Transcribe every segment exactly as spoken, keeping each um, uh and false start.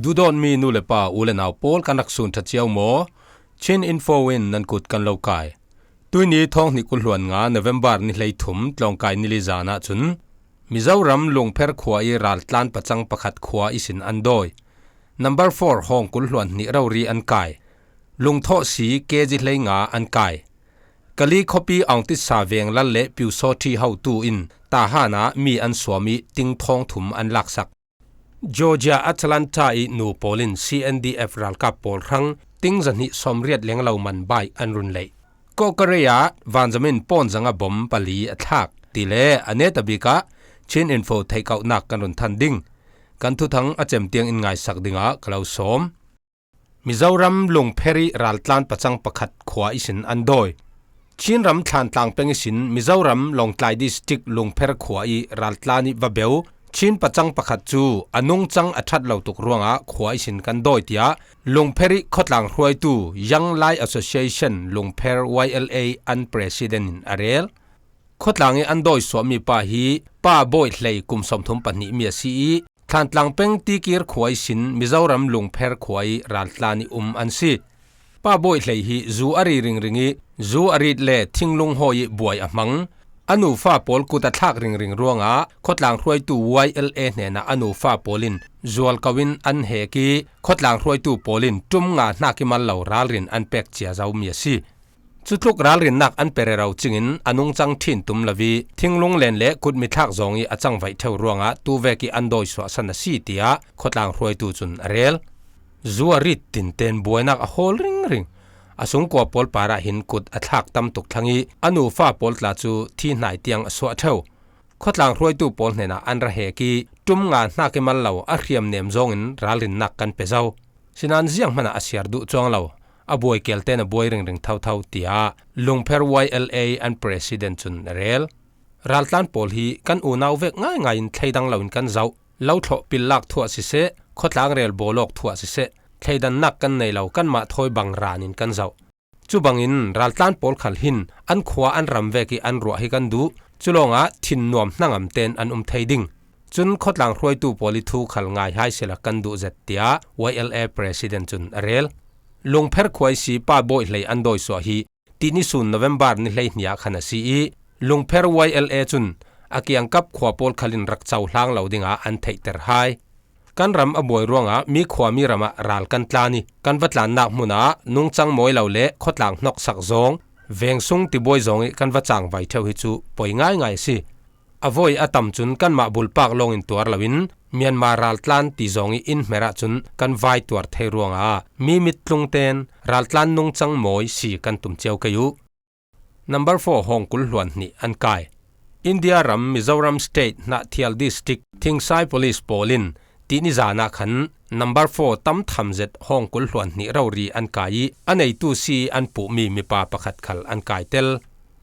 Duhdawtmi nu le pa, u le nau pawl, kan rak sun ṭha cio maw? Chin Info in nan kut kan lo kai. Tuini thawng hnih kul hluan nga November ni hleithum tlawngkai ni li zan ah cun Mizoram Lungpher khua i raltlan pacang pakhat khua ihsin an dawi. Number four hawng kul hluan hnih rori an kai. Lungthawh si K G hleinga an kai. Kali khuapi Aung Tisa Veng lal le Piusawṭhi hotu in Tahan ah mi an suam i ting thawng thum an laksak. Georgia Atlanta i nu pawl in C N D F ralkap pawl hrang ting zahnih sawmriat leng lo man bai an run leih. Kokare ah vanzamin pawn zanga bom pali a thlak ti le a neta bik ah Chin Info theihkauhnak kan run than ding. Kan thuthang a cem tiang in ngaisak dingah ka lo sawm. Mizoram Lungpher i raltlan pacang pakhat khua ihsin an dawi. Chin ram Thantlang peng ihsin Mizoram Lawngtlai District Lungpher khua i raltlan i va beu Chin pacang pakhat cu a nungcang a ṭhat lo tuk ruangah khua ihsin kan dawi, tiah Lungpher i khuatlang hruaitu Young Lai Association Lungpher Y L A an president in a rel. Khuatlang i an dawi suahmi pa hi Pa Bawi Hlei kum sawmthum pahnihmi a si i, Thantlang peng Tikir khua ihsin Mizoram Lungpher khua i raltlan i um an si. Pa Bawi Hlei hi zu a ri ringring i, zu a rit le thinglung hawi i buai a hmang. A nufa pawl kut a thlak ringring ruangah khuatlang hruaitu Y L A hnenah a nufa pawl in zual ko in an hek i, khuatlang hruaitu pawl in ṭum nga hnak i mal lo ralrin an pek cia zomi a si. Cutluk ralrinnak an pe rero cingin a nungcang ṭhin tum lo i, thinglung len le kutmi thlak zong i a cangvaih ṭheu ruangah tuvek i an dawi suahsan a si, tiah khuatlang hruaitu cun a rel. Zu a rit tinten buainak a hawl ringring. A sungkua pawl parah hin kut a thlak tam tuk thlang i, a nufa pawl tla cu thi hnai tiang a suah ṭheu. Khuatlang hruaitu pawl hnenah an ra hek i, ṭum nga hnak i mal lo a hriamnem zongin ralrinnak kan pe zo. Sinan zianghman ah a siar duh cuang lo, a buai kelte na buai ringring thotho, tiah Lungpher Y L A an president cun a rel. Raltlan pawl hi kan unau vek ngaingai in thleidang loin kan zoh. Lo thlawh pil lak thuah siseh, khuatlang rel bawlawk thuah siseh, thleidannak kan nei lo, kanmah thawi bang ran in kan zoh. Cubangin raltlan pawl khal hin an khua an ram vek i an ruah hi kan duh. Culawngah thin nuam hnangam tein an um thei ding. Cun khuatlang hruaitu pawl i thu khal ngai hai sehla kan duh zet, tiah Y L A president cun a rel. Lungpher khua i si Pa Bawi Hlei an dawi suah hi tini sun November ni hleihnih ah khan a si i, Lungpher Y L A cun a kiangkap khua pawl khal in rak cohlang lo dingah an theihter hai. Kan ram a buai ruangah mi khuami ram ah ral kan tlan i, kan va tlannak hmun ah nungcang mawi lo le khuatlang hnoksak zong, veng sung tibuai zong i kan va cangvai ṭheu hi cu poi ngaingai a si. A voi a tam cun kanmah bulpak lawngin tuar loin Myanmar raltlan ti zong i inn hmer ah cun kan vai tuar thei ruangah mi mittlung tein raltlan nungcang mawi si kan tum cio kei uh. Number four hawng kul hluan hnih an kai. India ram Mizoram State Hnahthial District Thingsai Police pawl in tini zan ah khan number four tam tham zet hawng kul hluan hnih rori an kai i, a neitu si an puhmi mipa pakhat khal an kai tel.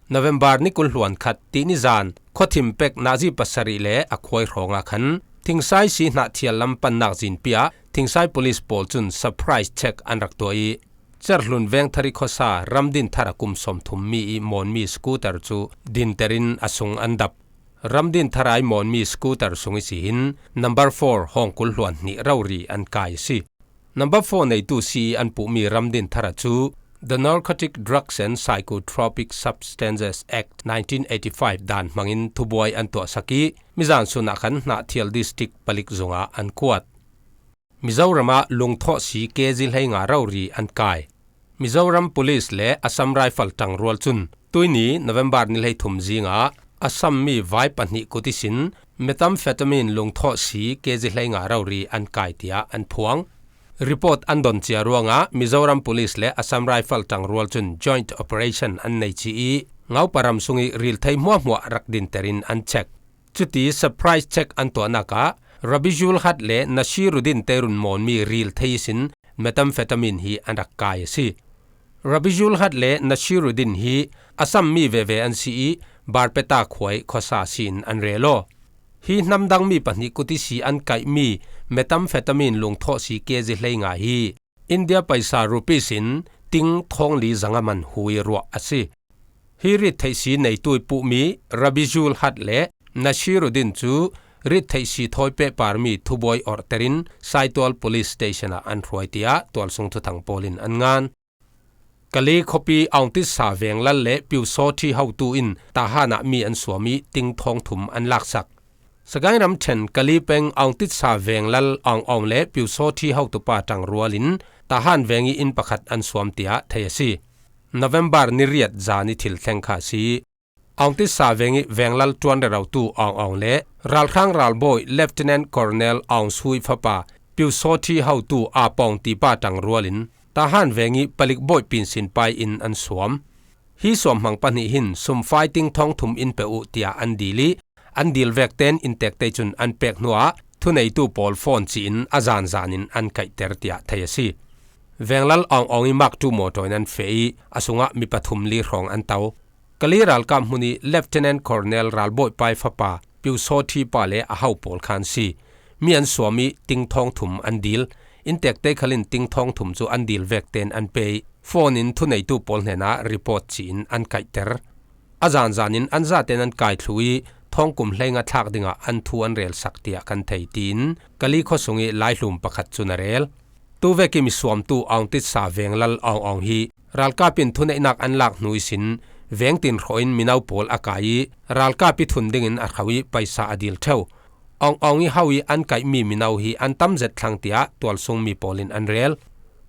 November ni kul hluan khat tini zan khuathim pek nazi pasarih le a khuai hrawng ah khan Thingsai si Hnahthial lam pannak zinpi ah Thingsai Police pawl cun surprise check an rak tuah i, Cerhlun vengthar i khuasa Ramdin Thar a kum sawmthum mi i mawnmi scooter cu dinter in a sung an dap. Ramdin Thar ai mawnmi scooter sung i si hin number four hawng kul hluan hnih rori an kai a si. Number four neitu si i an puhmi Ramdin Thar a cu The Narcotic Drugs and Psychotropic Substances Act nineteen eighty-five dan hmangin thubuai an tuahsak i, mizan sun ah khan Hnahthial District palik zungah an kuat. Mizoram ah lungthawh si K G hleinga rori an kai. Mizoram Police le Assam Rifle ṭangrual cun tuini November ni hleithum zing ah Assam mi vai pahnih kut ihsin methamphetamine lungthawh si K G hleinga rori an kai, tiah an phuang. Report an don cia ruangah Mizoram Police le Assam Rifle ṭangrual cun joint operation an nei ci i, Ngaupa ram sung i rilthei hmuahhmuah rak dinter in an check. Cuti surprise check an tuahnak ah Rabijul Hat le Nashiruddin Terun mawnmi rilthei ihsin methamphetamine hi an rak kai a si. Rabijul Hat le Nashiruddin hi Assam mi veve an si i, Barpeta khua i khuasa si in an rel aw. Hi hnamdang mi pahnih kut ihsi an kaihmi methamphetamine lungthawh si K G hleinga hi India paisa rupees in ting thawng li zanga man hu i ruah a si. Hi rittheih si neitu i puhmi Rabijul Hat le Nashiruddin cu rittheih sithawi pehparmi thubuai orderin Saitual Police Station-ah an hruai tiah tualsung thuthang pawlin an ngan. Kali khuapi Aung Titsa Venglal le Piusawthi hotu in Tahan-ah mi an suam ih tingthawng thum an laksak. Sagaing ramṭhen Kali peng Aung Titsa Venglal Aung Aung le Piusawthi hotupa ṭangrualin Tahan veng ih inn pakhat an suam tiah thei a si. November ni riat zani thil thleng kha a si. Aung Titsa veng ih Venglal ṭuan rerotu Aung Aung le ralhrang ralbawi Lieutenant Colonel Aung Sui fapa Piusawthi hotu Apawng tipa ṭangrualin Tahan veng ih palik bawi pinsinpai in an suam. Hi suam hmang pahnih hin sumfai tingthawng thum in pe uh tiah an dil ih an dil vekten innteektei cun an pek hnuah thuneitu pawl phone ci-in a zanzanin an kaihter tiah thei a si. Venglal Aung Aung ih Mark two mawṭaw in an feh ih a sungah mi pathum li hrawng an to. Kali ralkap hmun ih Lieutenant Colonel ralbawipai fapa Piusawthi pa le a ho pawl kha an si. Mi an suam ih tingthawng thum an dil. Innteektei khalin tingthawng thum cu an dil vekten an pe ih phone in thuneitu pawl hnenah report ci-in an kaihter. A zanzanin an zaten an kai thluh ih thawngkum hleinga thlak dingah an thu an relsak tiah kan thei, tiin Kali khuasung ih laihlum pakhat cun a rel. Tuvek ih mi suamtu Aung Titsa Venglal Aung Aung hi ralkap in thuneihnak an lak hnu ihsin vengtin hrawh in mino pawl a kai ih ralkap ih thun dingin a hro ih paisa a dil ṭheu. Aung Aung ih ho ih an kaihmi mino hi an tam zet thlang tiah tualsung mi pawl in an rel.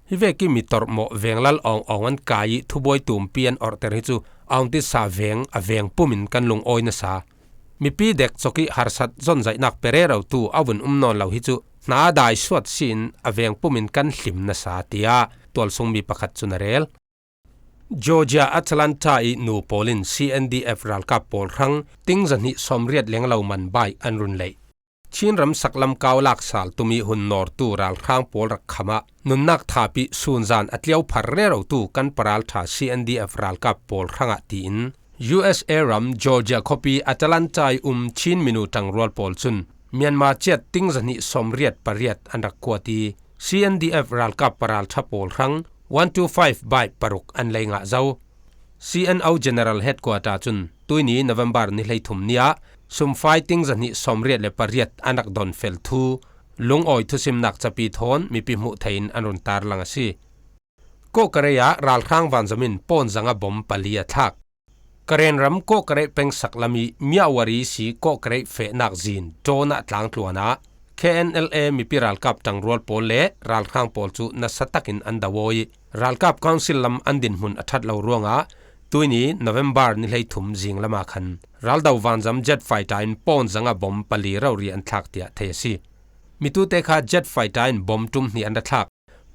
Hi vek ih mi torhmawh Venglal Aung Aung an kai ih thubuai tumpi an orhter hi cu Aung Titsa veng a veng pumin kan lungawi nasa. Mipi dek cawk ih harsat zonzaihnak pe rerotu a vun um nawn lo hi cu hna a dai suat si in a veng pumin kan hlim nasa, tiah tualsung mi pakhat cun a rel. Georgia Atlanta ih nu pawl in C N D F ralkap pawl hrang ting zahnih sawmriat lenglo man bike an run leih. Chin ram saklam kau laksal tum ih hun nawrtu ralhrang pawl rak kham ah nunnak thap ih sunzan a tliau phar rerotu kan paralṭha C N D F ralkap pawl hrangah tiin U S A ram Georgia khuapi Atlanta ih um Chin minu ṭangrual pawl cun Myanmar ciat ting zahnih sawmriat pariat an rak kuat ih C N D F ralkap paralṭha pawl hrang one two five bike paruk an lei ngah zo. C N O General Headquarter cun tuini November ni hleithum ni ah sumfai ting zahnih sawmriat le pariat an rak donfel thu lungawi thusimnak capi thawn mipi hmuh theihin an run tarlang a si. Kohkarei ah ralhrang vanzam in pawn zanga bom pali a thlak. Karen ram Kohkarei peng saklam ih Myawaddy si Kohkarei fehnak zin dawn ah tlangtluan ah K N L A mipi ralkap ṭangrual pawl le ralhrang pawl cu nasa takin an do aw ih ralkap council lam an dinhmun a ṭhat lo ruangah tuini November ni hleithum zinglam ah khan raldo vanzam jet fighter in pawn zanga bom pali rori an thlak tiah thei a si. Mitute kha jet fighter in bom ṭum hnih an ra thlak.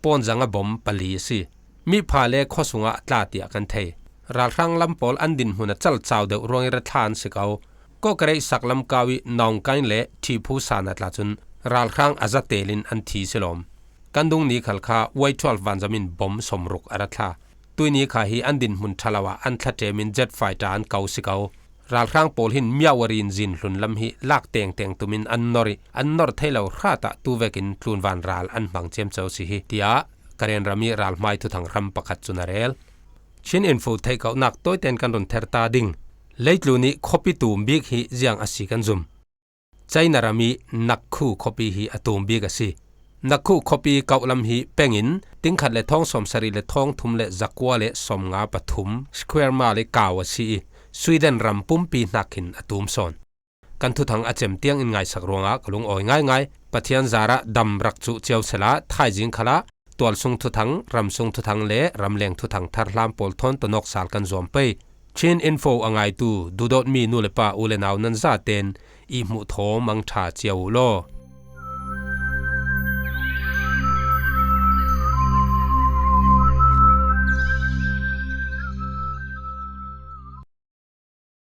Pawn zanga bom pali a si. Mipha le khuasung ah a tla tiah kan thei. Ralhrang lam pawl an dinhmun a calcau deuh ruangih ra thla an si ko. Kohkarei saklam kau ih Nawngkain le Thiphu san a tla cun ralhrang a za telin an thi si lawm. Kan dungni khal kha Y twelve vanzam in bom sawmruk a ra thla. Tuini kha hi an dinhmun ṭhalo ah an thlaṭem in jet fighter an ko si ko. Ralhrang pawl hin Myawaddy in zin hlun lam hi lak tengteng tumin an nor ih an nor thei lo hrat ah tuvekin tlunvan ral an hmang ciamco si hi, tiah Karen ram ih ralhmai thuthang hram pakhat cun a rel. Chin Info theihkauhnak tawiten kan run ther ta ding. Leitlun ih khuapi tum bik hi ziang a si kan zum. China ram ih Nakhu khuapi hi a tum bik a si. Nakhu khuapi kauhlam hi pengin tingkhat le thawng sawmsarih le thawng thum le zakua le sawmnga pathum square mile ih kau a si ih Sweden ram pumpi hnakin a tum sawn. Kan thuthang a cem tiangin ngaisak ruangah ka lungawi ngaingai. Pathian zarah dam rak cuh cio sehla thaizing khalah tualsung thuthang, ramsung thuthang le ramleng thuthang tharhlam pawl thawn tonawk sal kan zuam pei. Chin Info a ngaitu duhdawtmi nu le pa u le nau nan zaten ih hmuh thaw mang ṭha cio uh law.